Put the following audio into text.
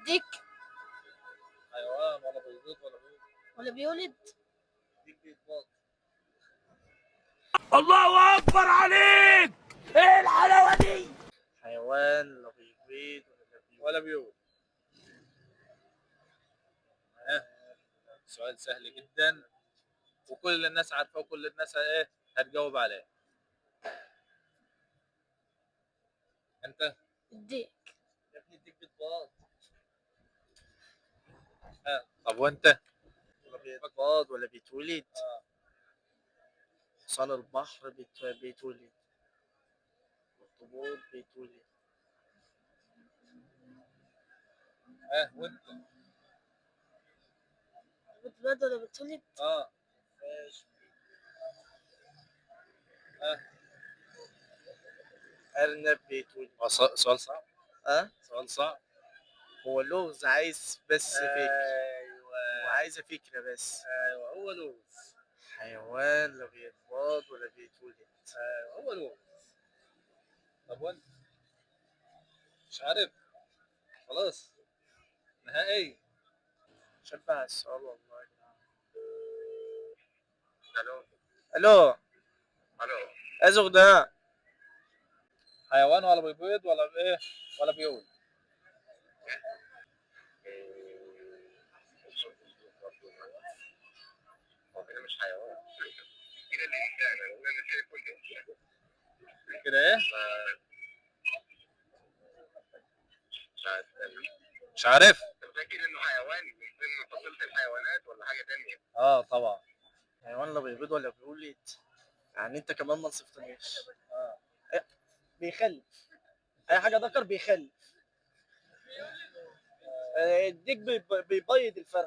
الديك. حيوان ولا بيبيض ولا بيولد. ولا بيولد. الديك بيتباض. الله اكبر عليك، ايه الحلاوة دي؟ حيوان لا بيبيض ولا بيولد. ولا بيولد. ها، سؤال سهل جدا وكل الناس عارفاه وكل الناس ايه هتجاوب عليه. انت الديك. يا ابني الديك بيتباض. ها، طب وانت؟ ولا بيتباض ولا بيتولد. حصان البحر بيتولد. الاخطبوط بيتولد. ها، وانت؟ بتبيض ولا بتولد. اه. ماشي. ها. أرنب بيتولد. هو سؤال صعب. أه؟ سؤال صعب. هو لغز عايز بس فكر. ايوه. وعايزة فكرة بس. ايوه، هو لغز. حيوان لا بيتباض ولا بيتولد. ايوه، هو لغز. طب وانت مش عارف؟ خلاص نهائي. شبه السؤال والله يا جدعان. الو. الو. ازغ ده. حيوان ولا بيبيض ولا بايه ولا بيولد. هو كده مش حيوان كده اللي انا شايفه كده ايه؟ مش عارف. مش عارف. انت متأكد انه حيوان من ضمن فصيلة الحيوانات ولا حاجة تانية؟ اه طبعا. حيوان لا بيبيض ولا بيولد، يعني انت كمان ما نصفتنيش. اه. بيخلف اي حاجة، ذكر بيخلف. الديك بيبيض الفرخ.